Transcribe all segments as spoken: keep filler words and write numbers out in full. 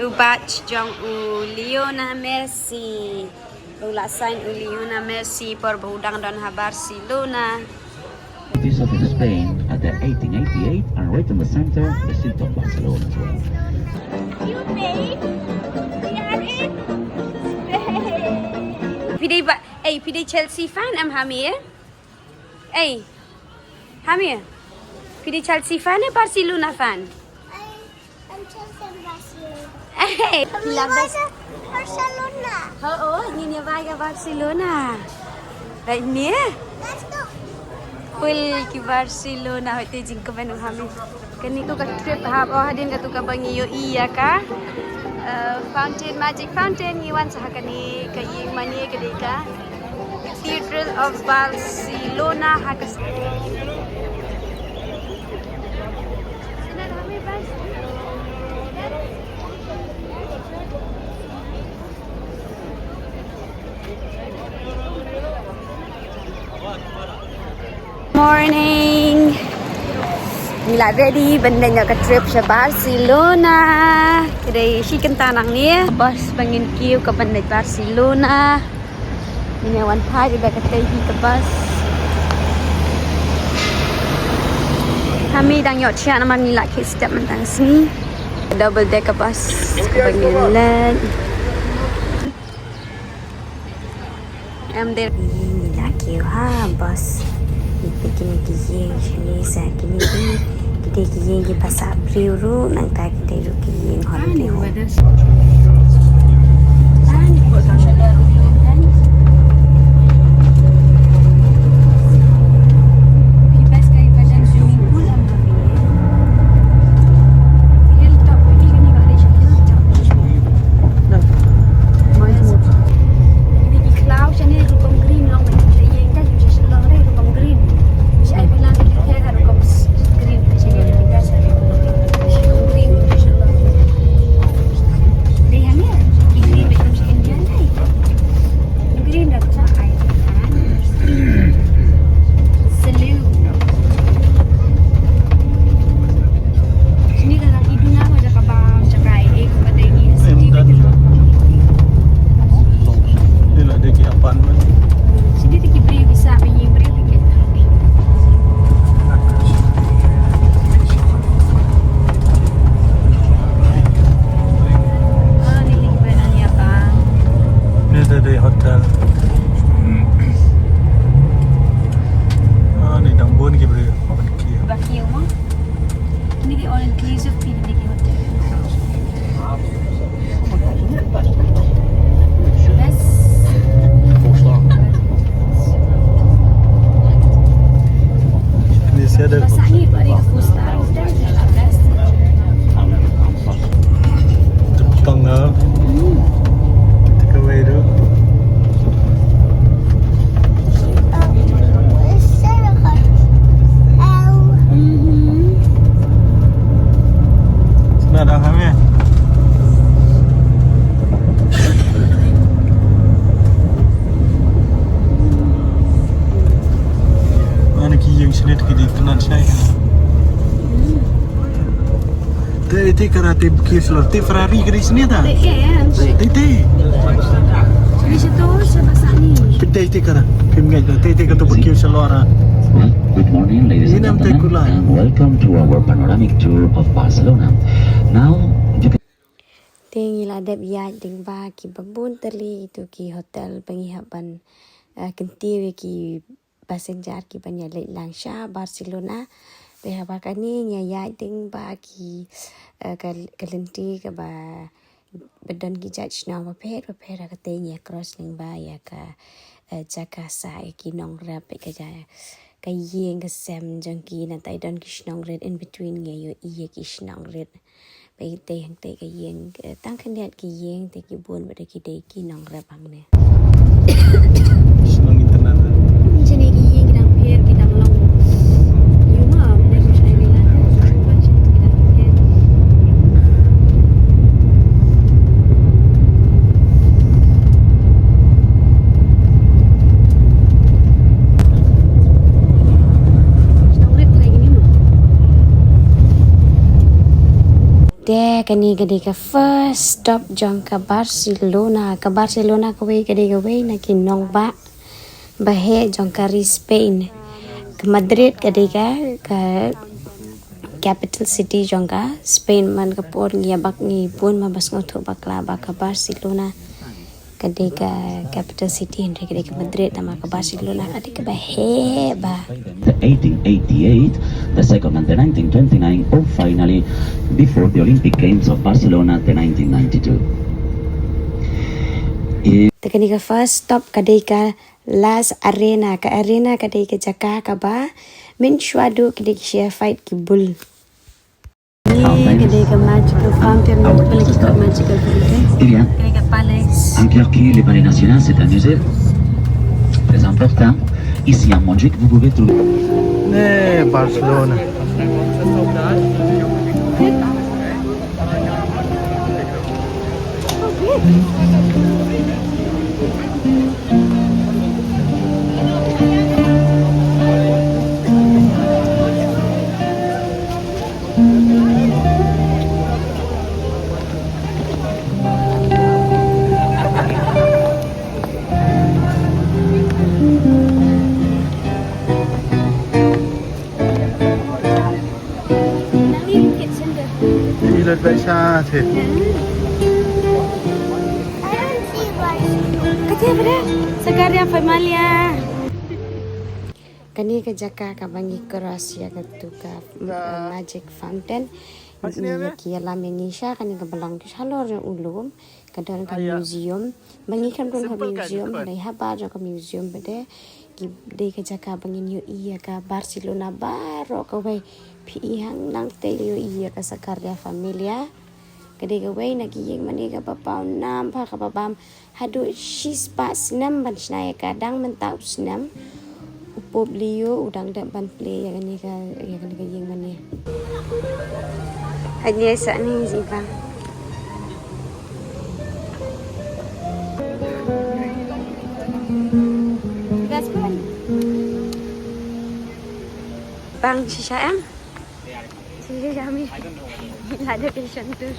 Batch jong u Lionel Messi. U la sign u Lionel Messi por ba u dang don ha Barcelona. This of Spain at the eighteen eighty-eight and right in the center, the city of Barcelona as well. Phi dei ba, ei, phi dei Chelsea fan em ha me? Ei, ha me? Phi dei Chelsea fan ne Barcelona fan? Hey, love Barcelona. Oh, oh, ngin ïa bai ka Barcelona. Right near. Let's go. Full ki Barcelona, hoy te jingkmen u hami. Kani tu ka trip ha, oh, hadien ka tu ka ba ngi ïohi ïa ka, eh, fountain, magic fountain, ngi wan sa ha kani ka ïing mane ka dei ka Cathedral of Barcelona ha ka. Morning. Ngi la ready ban leit noh ka trip sha Barcelona. Ka dei shi kynta nangne. Bus ba ngin kiew ka ban leit Barcelona. Ngi wan phai da ka tei hi ka bus. Kami dang ïoh thiah namar ngi la khie step mynta ka sngi. Double decker bus kaba ngi leit. Em de. Ngi la kiew ha bus. Ngi peit kine ki ïing shane sa kine ki, ki dei ki ïing kiba sah briew ruh, nangta ki dei ruh ki ïing holiday home. Ni dei hotel. Ah, ni dang bun ki briew. Ba kiew mo. Ni dei all inclusive phi dei ki hotel. Best. Ni sa da. Best. Tang ah. Take away tu. Sna da kami. Ani ki ïing shnit ki dei kynat shai. Te, te kara te kiew shalor, te Ferrari ka dei shane ta? Te, te. Ni shato, sha basa ni. Te, te kara, kim ngai te, te ka to kiew shalor. Well, good morning, ladies and gentlemen, and welcome to our panoramic tour of Barcelona. Now, you can Te ngi la dep ïaid lyngba kiba bun tylli ito ki hotel ba ngi hap ban, eh, kyntiew ïa ki passenger kiban ïa leit lang sha Barcelona. Te haba kane ngi ïaid lyngba ki, eh, ka, ka lynti kaba, ba don ki jait shnong bapher bapher, ha kata ngi ïa cross lyngba ïa ka, eh, jaka sah ïa ki nongrep, ka ja, ka ïing ka sem jong ki, nangta don ki shnong rit in between, ngi ïohi ïa ki shnong rit. Ba ite hangtei ka ïing, eh, tang khyndiat ki ïing te ki bun bad ki dei ki nongrep hangne. Shnong internet. Jane ki ïing ki dang pher, ki dang long. Ïu ma, ne ku shai ri la. Ki dang pher. Shnong rit lagi ni ma. Te Kane ka dei ka first stop jong ka Barcelona. Ka Barcelona kawei ka dei kawei na ki nongbah ba heh jong ka ri Spain. Ka Madrid ka dei ka, ka capital city jong ka Spain. Man ka por ngi ïa bak ngi bun ma ba sngewthuh bakla ba ka Barcelona ka dei ka capital city, hynrei ka dei ka Madrid, namar ka Barcelona ka dei kaba heh bha. The eighteen eighty-eight, the second and the nineteen twenty-nine, or finally before the Olympic Games of Barcelona, the nineteen ninety-two. Te kane ka first stop ka dei ka Las Arena. Ka Arena ka dei ka jaka kaba mynshuwa duh ki dei ki shu ïa fight ki bul. Ni ka dei ka magical fountain, ka dei ka magical fountain. Eh bien, ka dei ka palace. En Turquie, le Palais National, c'est un musée très important. Ici, à Montjuïc, vous pouvez trouver. Eh, Barcelona. Ila dei sha te. Kata pada Sagrada Familia. Kane ka jaka kaba ngi cross ïa katu ka, uh, magic fountain. Ngi ïa ki ïalam ïa ngi sha kane kaba long shalor jong u lum. Ka don ka museum. Ba ngi khlem don ka museum, hynrei habar jong ka museum pat de ki dei ka jaka ba ngin ïohi ïa ka Barcelona baroh kawei. Phi i hangne te ïohi ïa ka Sagrada Familia. Ka dei kawei na ki ïing mane kaba paw nam bha, kaba bam haduh shispah snem ban shna ïa ka. Dang mynta u snem u Pope Leo u dang dep ban plie ïa kane ka, ïa kane ka ïing mane. Hangne sa ni ji bang. Bang shisha em? Shisha kami. Lada patient tu.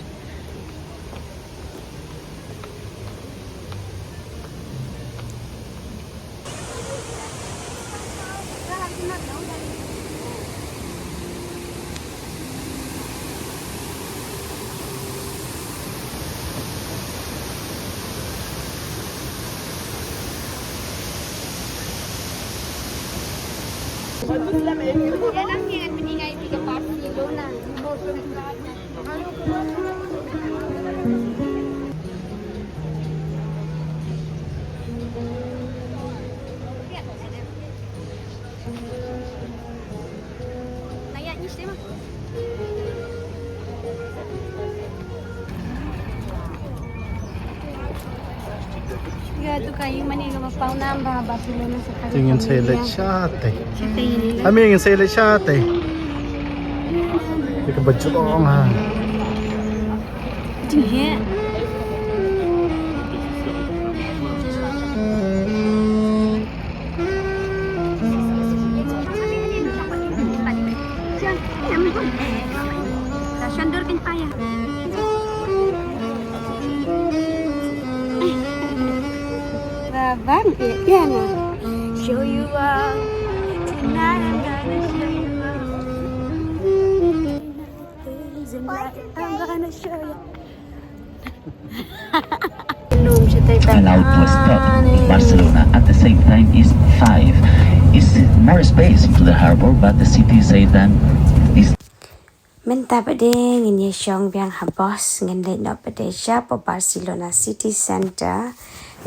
Tingin sa ila shate. Ami ngin sa ila shate. Ika bajrong ha. Jinghe. Show you out. Tonight I'm gonna show you out. I'm gonna show you. Allowed to stop in Barcelona at the same time is five. Is more space into the harbor, but the city said then is. Mynta pat de ngin ïa shong biang ha bus, ngin leit noh pat de sha Barcelona City Center.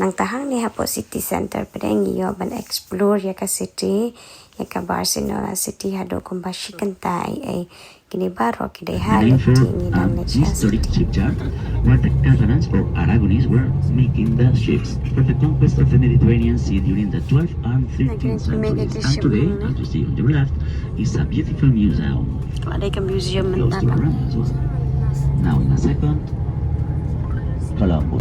Nangta hangne hapoh City Center pat de ngi ïoh ban explore ïa ka city, ïa ka Barcelona City haduh kumba shi kynta ei ei. Kine baroh ki dei ha lynti ngi dang leit sha city. Were the Catalans or Aragonese were making the ships for the conquest of the Mediterranean Sea during the twelfth and thirteenth centuries. And today, as you see on your left, is a beautiful museum. Ka dei ka museum mynta. Now in a second, Colombo.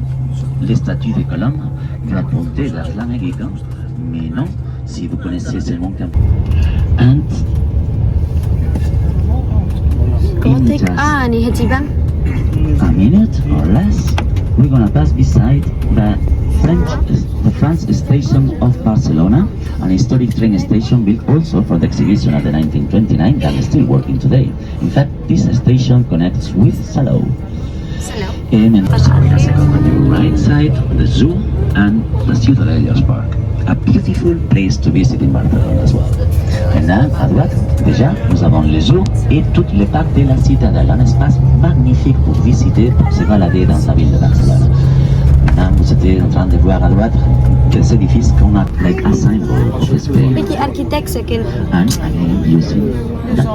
Les statues de Colombo, raconter la slang et Gauguin. Mais non, si vous connaissez seulement qu'un. And Gothic. Ah, ni haji bang. A minute or less, we're gonna pass beside the French, the France station of Barcelona, an historic train station built also for the exhibition at the nineteen twenty-nine that is still working today. In fact, this station connects with Salou. Salou. And then on the right side, the zoo and the Ciutadella Park. A beautiful place to visit in Barcelona as well. Maintenant, à droite, déjà, nous avons le zoo et tout le parc de la Citadelle, un espace magnifique pour visiter, pour se balader dans la ville de Barcelone. Maintenant, vous êtes en train de voir à droite que cet édifice qu'on a like a symbol of Spain. Peki architect second. And I am using that.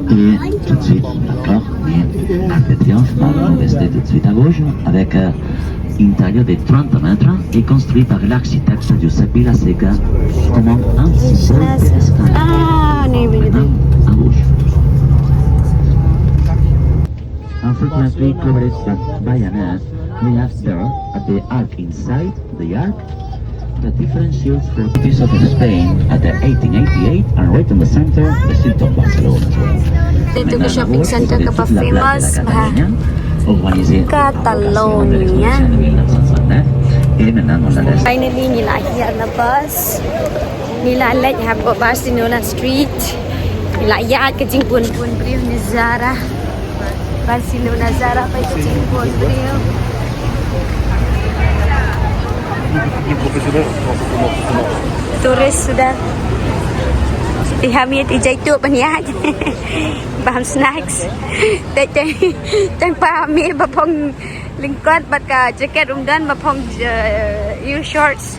Et tout de suite, d'accord, mais à Pétion, on va rester tout de suite à gauche avec euh, intérieur de trente mètres et construit par l'architecte Giuseppe Vilaseca comme un symbole de l'escalade. Ah, ni, ni, ni. Maintenant, à gauche. Unfortunately, covered by an earth, we have there at the arc inside the arc the different shields for Bishop of Spain at the eighteen eighty-eight and right in the center the shield of Barcelona. Dito ka shopping center ka ba famous ba. Catalonia. Finally, ngi la ïaid na bus. Ngi la leit hapoh Barcelona Street. Ngi la ïaid ka jingbun bun briew na Zara. Barcelona Zara peit ka jingbun briew. Tourist suda. Te ha mi te jai tu ban ïaid. Bam snacks. Te te tang pa mi ba phong lyngkot bad ka jacket rum don ba phong, eh, u shorts.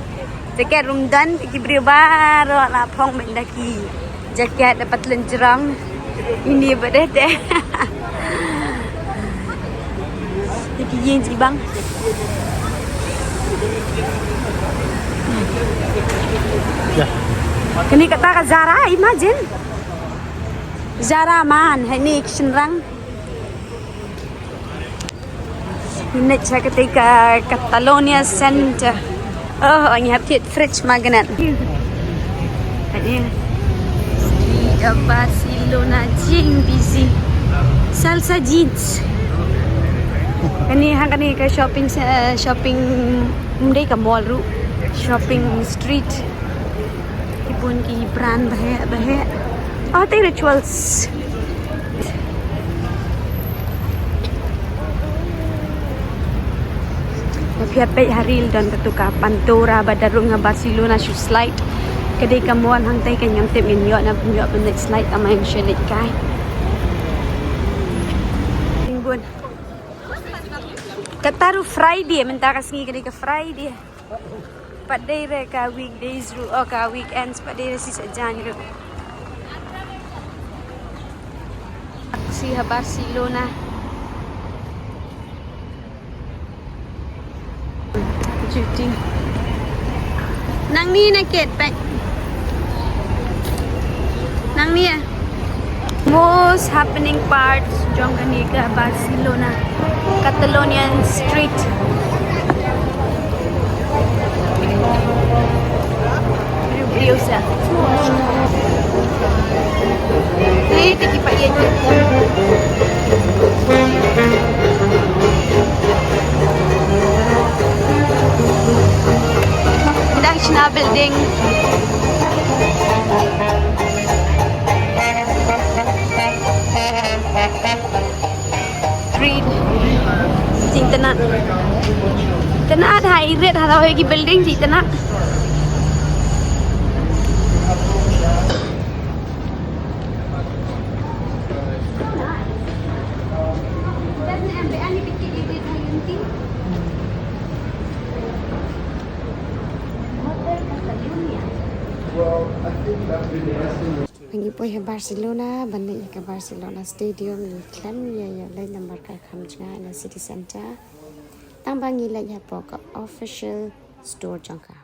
Jacket rum don, ki briew baroh la phong ban da ki jacket da patlun jrong. Ini ba deh deh. Ki ïing jibang. Kane kata ka Zara, imagine. Zara man, ha ini ki shynrang. Ngi leit sha katei ka Catalonia Center. Oh, ngi hap thied fridge magnet. Street of Barcelona jing busy. Salsa jeans. Kane ha kane ka shopping ce-, shopping, ym dei ka mall ruh. Shopping street. Ki bun ki brand baheh baheh. Oh, te rituals. Ba phi ïa peit ha reel don katu ka Pandora ba da rung ha Barcelona shu slide. Ka dei ka mall hangtei, kan ngam tip ngin ïoh ne ym ïoh ban leit slide, tangba ngin shu leit kai. Bun. Kata ruh Friday, mynta ka sngi ka dei ka Friday. Pat dei re ka weekdays ruh, oh, ka weekends, pat dei re shi sajan ruh. Shi ha Barcelona. Juti. Nang ni na ket pek. Nang ni eh. Most happening part jong kane ka Barcelona, Catalonian Street. Briew briew sa. Ni te ki paieit. Dang shna building. Street. Jingtynnat. Tynnat ha i rit ha la ki building jingtynnat. Ngi poi ha Barcelona, ban leit ïa ka Barcelona Stadium, ngi khlem ïa ïa leit namar ka kham jngai na city center. Tang ba ngi leit hapoh ka official store jong ka.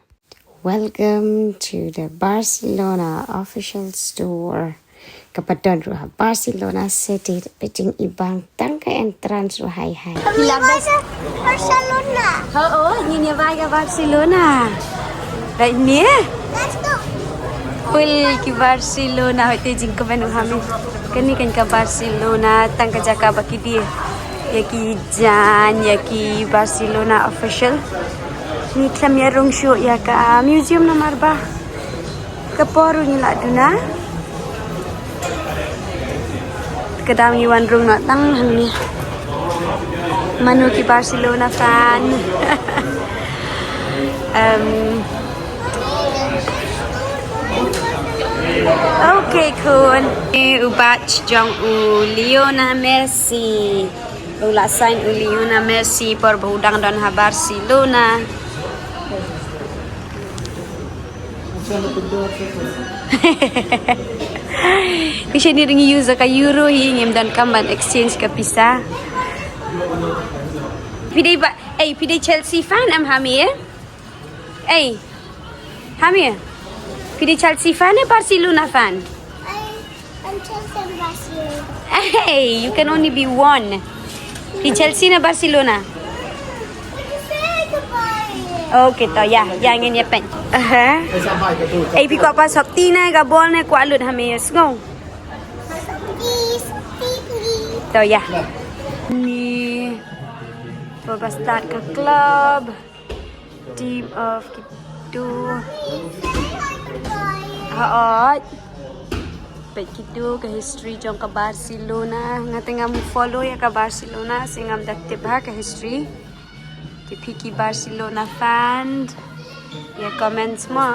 Welcome to the Barcelona official store. Ka ba don ruh ha Barcelona City, peit jingibang tang ka entrance ruh hai hai. Kami mai ka Barcelona. Oh, oh, ngin ïa bai ka Barcelona. Right ni. Let's go. Full ki Barcelona, hoi te jingkmen u hami. Kane kan ka Barcelona, tang ka jaka ba ki die ïa ki jaiñ ïa ki Barcelona official. Ngi khlem ïa rung shuh ïa ka museum namar ba ka por ngi la duna. Ka dang ngi wan rung noh tang hangne. Mano ki Barcelona fan? Em, okay, khun. U badge jong u Lionel Messi. U la sign u Lionel Messi por ba u dang don ha Barcelona. Ki shane ring use ka euro hi, ngim donkam ban exchange ka pisa. Phi dei ba, ei, phi dei Chelsea fan em Hami, eh? Ei, Hami, phi dei Chelsea fan eh Barcelona fan? I am Chelsea and Barcelona. Hey, you can only be one. Phi Chelsea ne Barcelona? What you say goodbye? Okay, to ïa, ïa ngin ïa peit. Aha. Ei, phi kwah pass sopti ne ka bol ne kwah lut Hami, sngew? Sopti, sopti, please. To ïa. Ni for ba start ka club. Team of kito. Hooid. Peit kito ka history jong ka Barcelona. Nga te ngam follow ïa ka Barcelona, sa ngam da tip ha ka history. Te phi ki Barcelona fan, ïa comment mo.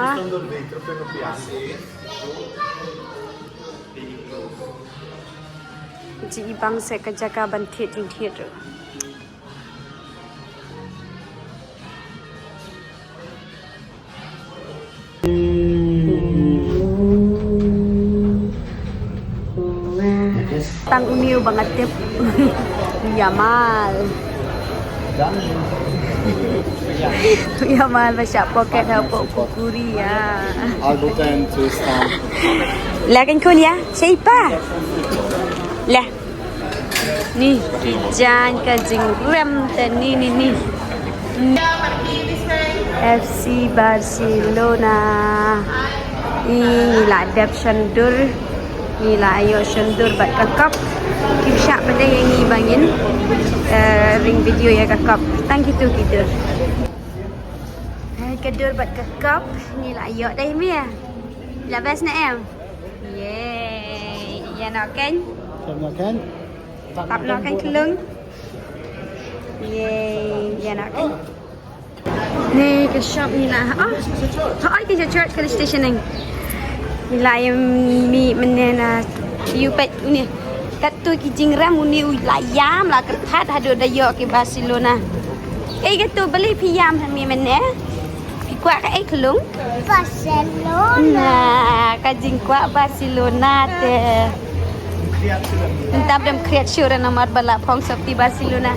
Ji i bang se ka jaka ban thied jingthied ruh. Tang une uba nga tip. Yamal. Yamal ba shah pocket hapoh kukuria. I'll go down to stand. La kan kun ya, siapa? La. Ni, ki jaiñ ka jingrem te ni, ni, ni. F C Barcelona. Ngi la dep shon dur. Ngi la ïoh shon dur bad ka cup. Ki shah pat ïa ngi ba ngin, eh, ring video ïa ka cup. Tang kito ki dur. Eh, ka dur bad ka cup. Ngi la ïoh dei mia. La best na em. Yay. Ïa no ken. Ken no ken. Tap noh kan klung. Ye, ïa na kan. Ni ka shop ni la. Oh. Ha, ai ka church ka station ni. Ni la ïa mih mynne na ïu peit une. Katto ki jingrem une u la ïam la kyrpad haduh da ïoh ki Barcelona. Ei katto balei phi ïam ha mih mynne? Phi kwah kaei khlung? Barcelona. Na, ka jingkwah Barcelona te. Ntam dam kriat shuh namar ba la phong sopti Barcelona.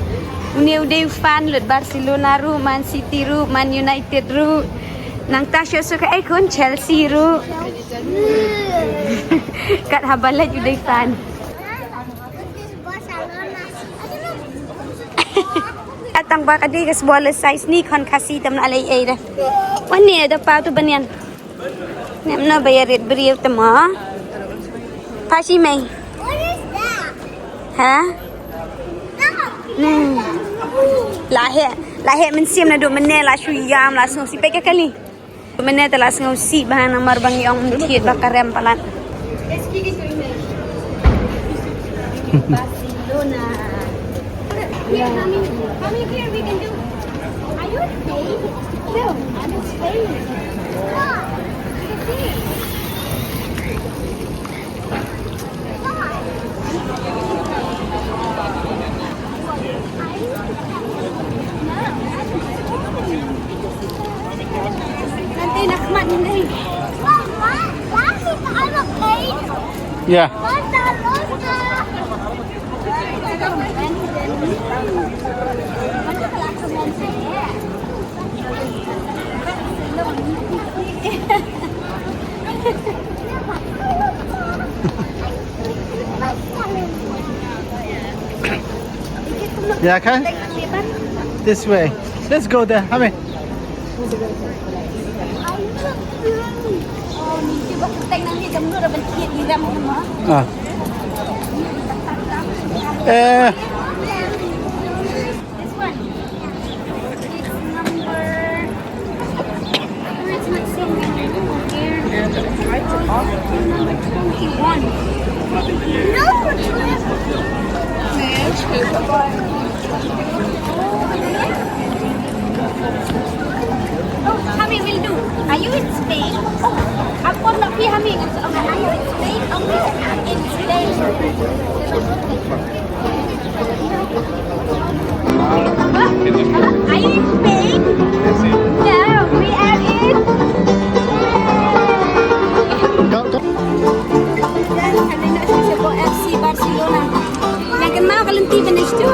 Une u dei u fan lut Barcelona ruh, Man City ruh, Man United ruh. Nangta shuh shuh kaei khun, Chelsea ruh. Kat haba leit u dei fan. Tang ba ka dei ka sbor le size ni khon Khasi tam na lei ei da. Wan ni da pa tu banian. Nem no ba ïa rit briew te mo. Pasi mei. Ha? Hmm. La he, la he mynsiem naduh mynne la shu ïam la sngewsih peit ka kali. Mynne te la sngewsih bha namar ba ngi ong thied ba ka rem palat. Barcelona. Yeah. Mommy, mommy, here we can do. Are you staying? No, I'm staying. Come on. Nanti nak mat ni. Yeah. Yeah, okay. This way. Let's go there. Hami. Ah. Eh. This one. It's number. It's not same number here. Number twenty-one. No, twelve. Oh, Hami will do. Are you in Spain? Oh, aku nak pergi Hami. Are you in Spain? Oh, in Spain. Are you in Spain? Yeah, we are in. Kami nak support F C Barcelona. Nak kenal kalau nanti finish tu.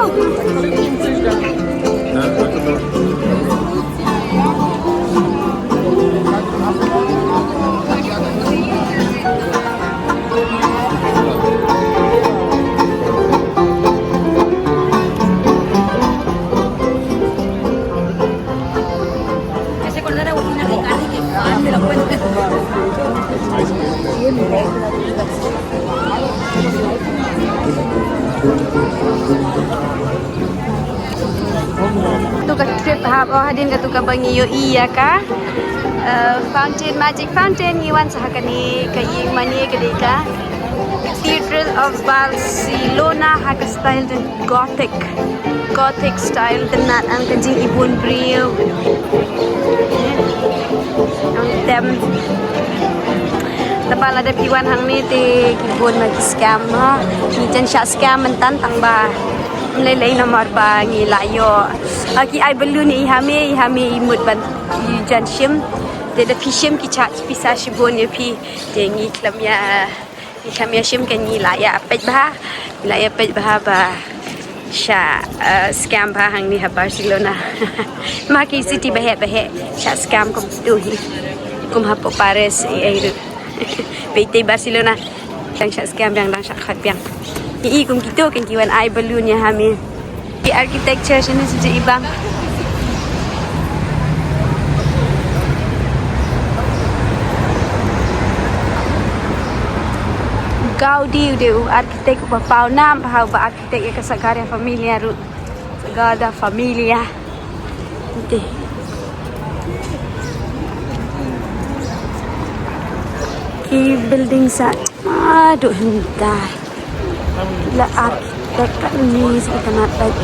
Tu ka trip hap, oh, hadien ka tu ka ba ngi ïohi ïa ka, eh, fountain, magic fountain, ngi wan sa ha kane ka ïing mane ka dei ka Cathedral of Barcelona ha ka style Gothic. Gothic style, tynnat, ang ka jingibun briew. Ang tem. Tapa lada phi wan hangne te ki bun ma ki scam ha. Ngi jan shah scam myntan tang ba ym lei lei namar ba ngi la ïoh, ha, ki ai balloon ïa i Hami, i Hami i mut ban i jan shim. Te da phi shim ki charge pisa shibun ïa phi. Te ngi khlem ïa Ngi kham ïa shim, ka ngi la ïa peit bha. Ngi la ïa peit bha ba sha, eh, scam bha hangne ha Barcelona. Ma ki city ba heh ba heh sha scam kum tu hi. Kum hapoh Paris ei ei ruh. Peit te Barcelona. Dang sha scam biang, dang sha khot biang. Ki i kum kito kan ki wan ai balloon ïa Hami. Ki architecture shane sha i bang. Gaudi u dei u architect uba paw nam bha, uba architect ïa ka Sagrada Familia ruh. Sagrada Familia. Te ki building sa, aduh, hyndai. La architect ka ni sa ka mat, like,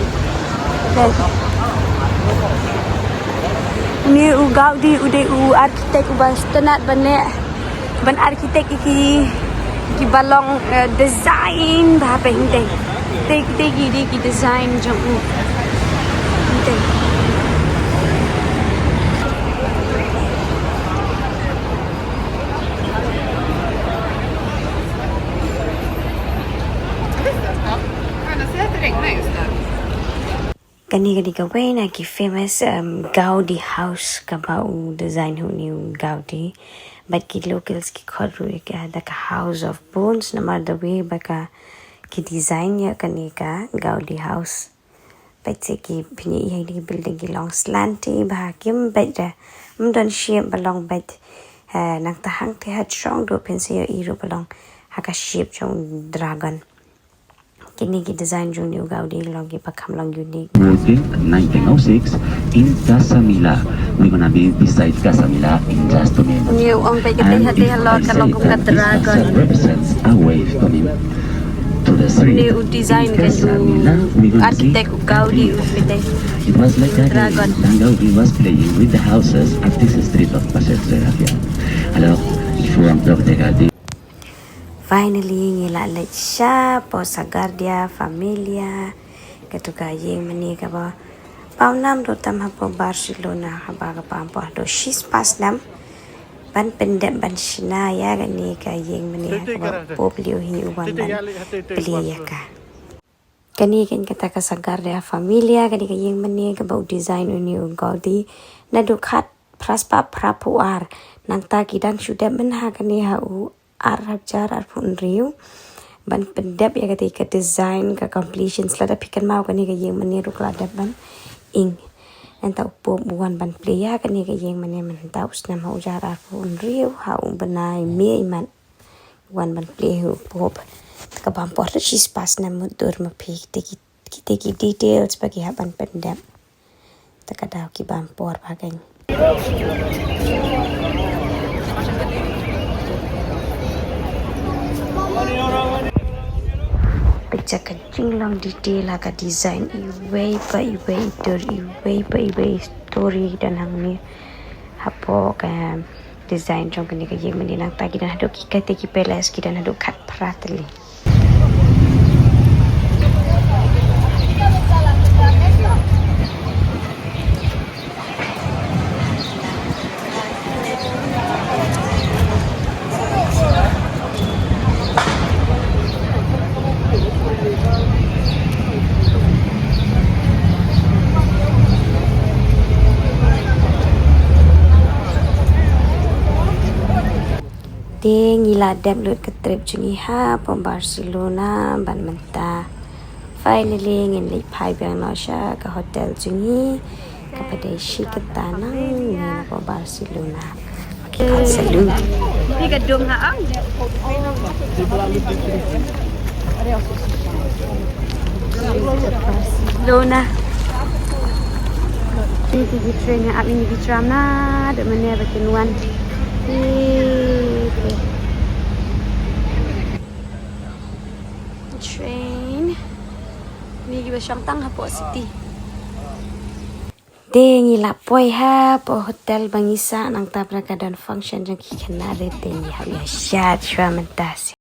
like. Ni u Gaudi u dei u architect uba tynnat ban leh, ban architect ïa ki, ki ba long, eh, design bha peng te. Te, te ki dei ki design jong u. Te. Kane ka dei kawei na ki famous, um, Gaudi house kaba u design ha une u Gaudi. Bad ki locals ki khot ruh ïa ka da ka House of Bones namar the way ba ka ki design ïa kane ka Gaudi house. Bad sa ki pynïaid ïa ki building ki long slanty bha, kim bad da, ym don shape ba long bad. Eh, nangta hangta ha jrong ruh phin sa ïohi ruh ba long ha ka shape jong dragon. Kine ki design jong une u Gaudi long kiba kham long unique. Working nineteen oh six in Casamila. We're gonna be beside Casamila in just a minute. Une u ong peit ka tei ha tei halor ka long kum ka dragon. Represents a wave coming to the sea. Une u design ka u architect u Gaudi u peit. It was like that dragon. Gaudi was playing with the houses at this street of Paseo Serafia. Alors, il faut un peu regarder. Finally, ngi la leit sha poh Sagrada Familia, katu ka ïing mane kaba paw nam doh tam hapoh Barcelona, haba ka pam poh haduh shispah snem ban pyndep ban shna ïa kane ka ïing mane kaba u Pope Leo hi u wan ban plie ïa ka. Kane keiñ kata ka Sagrada Familia, kane ka ïing mane kaba u design une u Gaudi naduh khat phra spah phra phew ar. Nangta ki dang shu dep mynta kane ha u ar hajar arphew hynriew ban pyndep ïa kata ka design, ka completion. Lada phi kynmaw, kane ka ïing mane ruh ka la dep ban ing. Nangta u Pope u wan ban plie ïa kane ka ïing mane mynta u snem ha u hajar arphew hynriew ha u bnai May, i mat wan ban plie hi u Pope. Ka bam por lut shi spah na mut dur ma phi, kita ki, kita ki details ba ki hap ban pyndep. Ta ka daw ki bam por ba kan. Peit ka jinglong detail ha ka design iwei pa iwei, i dur iwei pa iwei, i story ki don hangne. Hapoh ka design jong kane ka ïing mynta, nangta ki don haduh ki, kita ki palace ki don haduh khatphra tylli. Te ngi la dep lut ka trip jong ngi hapoh Barcelona bad mynta finally ngin leit phai biang noh sha ka hotel jong ngi kaba dei shi katta nangne napoh Barcelona. Okay, salut. Phi ka dum ha ang. Barcelona. Ini ki train nga ap ini ki tram na, dek mana ba kin wan. Ih, train. Ni kiba shong tang hapoh city. Te ngi la poi hapoh hotel ba ngi sah, nangta pat ka don function jong ki khynnah re, te ngi hap ïa shad shuwa mynta seh.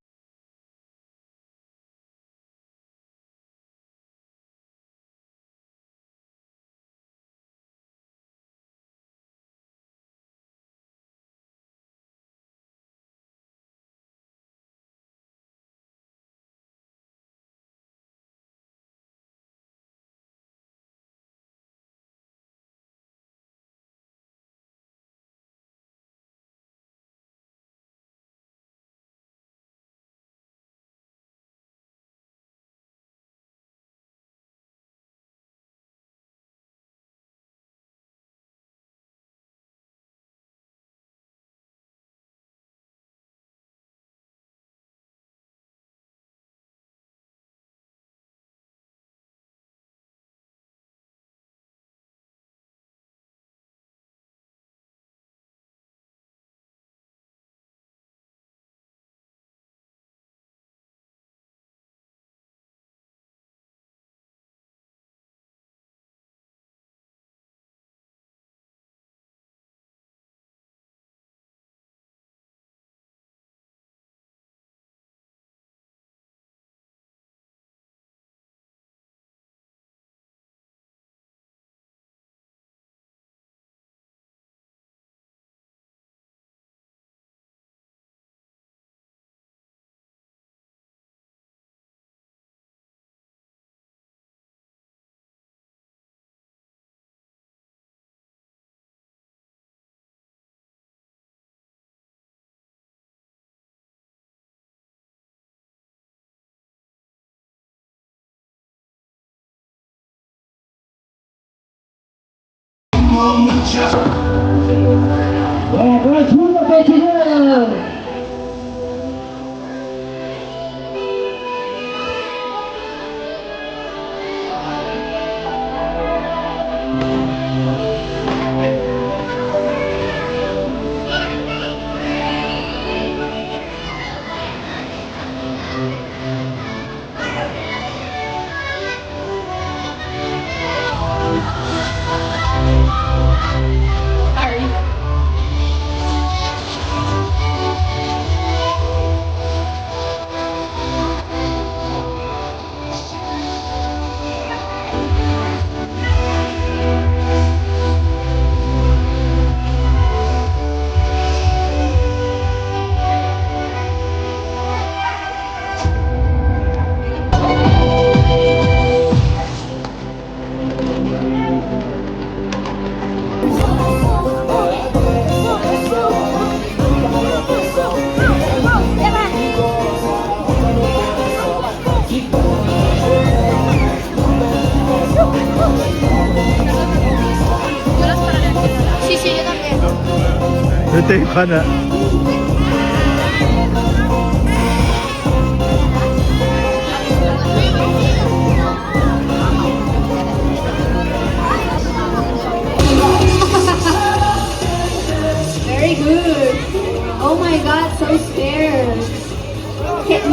Vete, pana.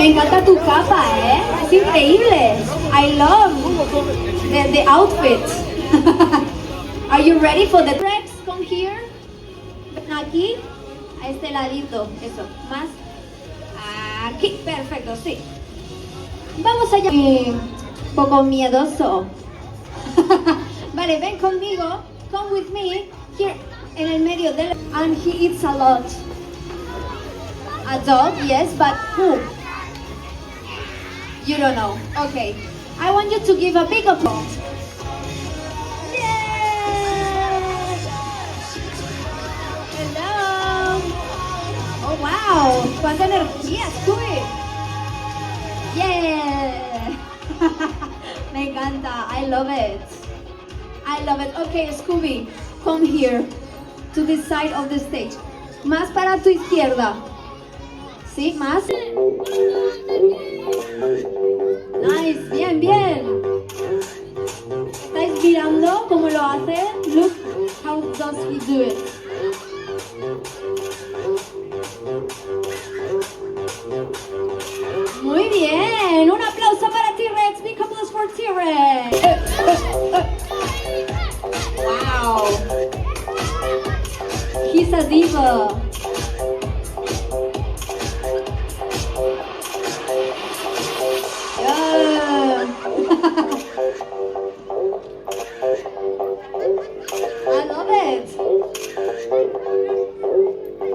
Me encanta tu capa, ¿eh? Es increíble. I love the, the outfit. Are you ready for the tracks? Come here. Ven aquí, a este ladito. Eso, más. Aquí, perfecto, sí. Vamos allá. Un poco miedoso. Vale, ven conmigo. Come with me. Here, en el medio del... And he eats a lot. A dog, yes, but who? You don't know. Okay. I want you to give a big applause. Yes! Hello. Oh, wow. ¡Cuánta energía, Scooby! Yeah. Me encanta. I love it. I love it. Okay, Scooby, come here to this side of the stage. Más para tu izquierda. Sí, más. Nice, bien, bien. ¿Estáis mirando cómo lo hace? Look how does he do it. Muy bien, un aplauso para T-Rex. Big applause for T-Rex. Wow. He's a diva. Yeah. I love it.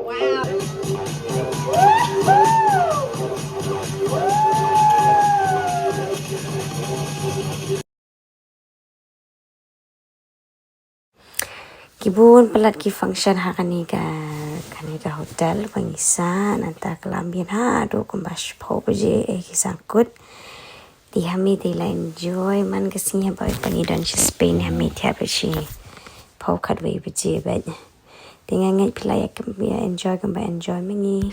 Wow. Ki bun palat ki function ha kane ka, kane ka hotel ba ngi sah, nangta ka la mih haduh kumba shiphew baje, eh, ki sangkut. Te ha me te la enjoy man ka sngi haba ba ngi don sha Spain, ha me te haba shiphew khatwei baje bad. Te nga ngeit phi la ïa enjoy kumba enjoy ma ngi.